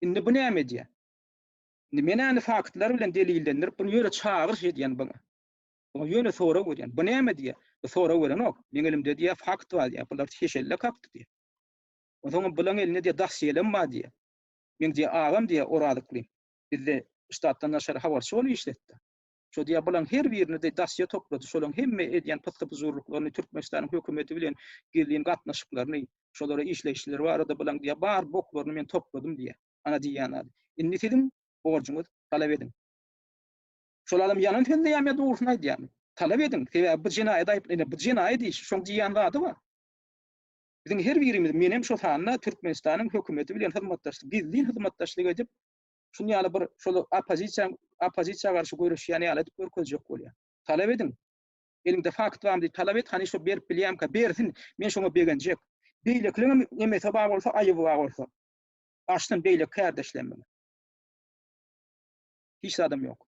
Indi bu näme edýär? Indi men ony faktlar bilen delillendirip, bunu ýöne çagyryş edýän buňa. Buňa ýöne sorag berýän. Bu näme diýýär? Bu sorag berenok. Meň elimde diýýär, fakt bar diýýär. Bular heşelle kakdy diýýär. Onsoňam bulaň elinde diýýär, dosýelem bar diýýär. Meň diýýär, agam diýýär, Oraz Yklym. Bizde ştatdan daşary habarçy bolup işletdi. Şo diýýär, bulaň her birini de dosýe toplady. Şolaň hemme edýän pyssy-pyjurlyklaryny, Türkmenistanyň hökümeti bilen gizlin gatnaşyklaryny, şolara işleýişleri barada bulaň diýýär, bar boklaryny men topladym diýýär. Ana diýýän zady. Indi siziň borjuňyz talap ediň. Şol adam ýalan sözleýärmi ýa dogrusyny aýdýarmy? Talap ediň. Sebäbi bu jenaýat aýyp, ine bu jenaýat işi, şoň diýýän zady bar. Biziň her birimiz, menem şo sanda Türkmenistanyň hökümeti bilen hyzmatdaşlyk, gizlin hyzmatdaşlyk edip, şuny ýaly bir şol oppozisiýa oppozisiýa garşy göreşýän ýaly edip görkezjek bolýar. Talap ediň. Eliňde fakt barmy diýip talap et, hany şo berip bilýärmikä? Bersin. Men şoňa begenjek. Beýlekileňem nemesi bar bolsa, aýyby bar bolsa. Açsyn beýleki kärdeşlerimiň. Hiç zadam ýok.